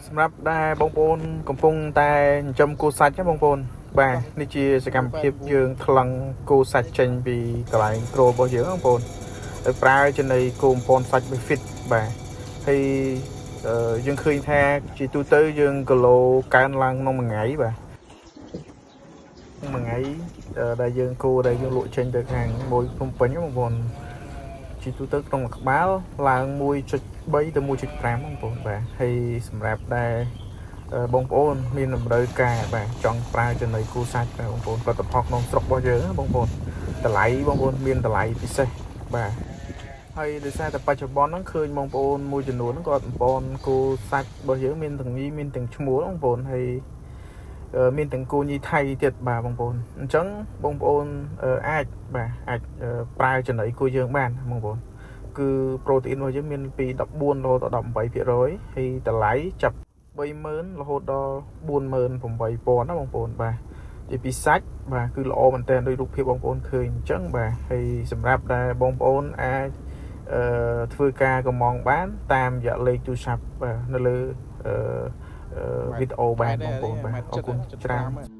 សម្រាប់ដែលបងប្អូនកំពុងតែចិញ្ចឹមគោសាច់ណាបងប្អូនបាទនេះជាសកម្មភាពយើងថ្លឹងគោសាច់ចេញពីកន្លែងគ្រោរបស់យើងបងប្អូនដោយប្រើចំណីគោបំពន់សាច់ Bifit បាទហើយអឺយើងឃើញថាជាទូទៅយើងគីឡូកើនឡើងក្នុងមួយថ្ងៃបាទមួយថ្ងៃអឺដែលយើងគោដែលយើងលក់ចេញទៅខាងមួយភ្នំពេញណាបងប្អូនជាទូទៅក្នុងមួយក្បាលឡើង1.3ទៅ1.5បងប្អូនបាទហើយសម្រាប់ដែលអឺបងប្អូនមានតម្រូវការបាទចង់ប្រើចំណីគោសាច់បាទបងប្អូនផលិតផលក្នុងស្រុករបស់យើងណាបងប្អូនតម្លៃបងប្អូនមានតម្លៃពិសេសបាទហើយដោយសារតែបច្ចុប្បន្នហ្នឹងឃើញបងប្អូនមួយចំនួនហ្នឹងគាត់បំពន់គោសាច់របស់យើងមានទាំងញីមានទាំងឈ្មោលបងប្អូនហើយអឺមានទាំងគោញីថៃទៀតបាទបងប្អូនអញ្ចឹងបងប្អូនអឺអាចបាទអាចអឺប្រើចំណីគោយើងបានបងប្អូន គឺប្រូតេអ៊ីនរបស់យើងមានពី14រហូតដល់18%ហើយតម្លៃចាប់30000រហូតដល់48000ណាបងប្អូនបាទនិយាយពីសាច់បាទគឺល្អមែនតើដោយរូបភាពបងប្អូនឃើញអញ្ចឹងបាទហើយសម្រាប់ដែលបងប្អូនអាចអឺធ្វើការកម្មង់បាន តាមរយៈលេខទូរស័ព្ទបាទនៅលើអឺវីដេអូបានបងប្អូនបាទអរគុណច្រើន។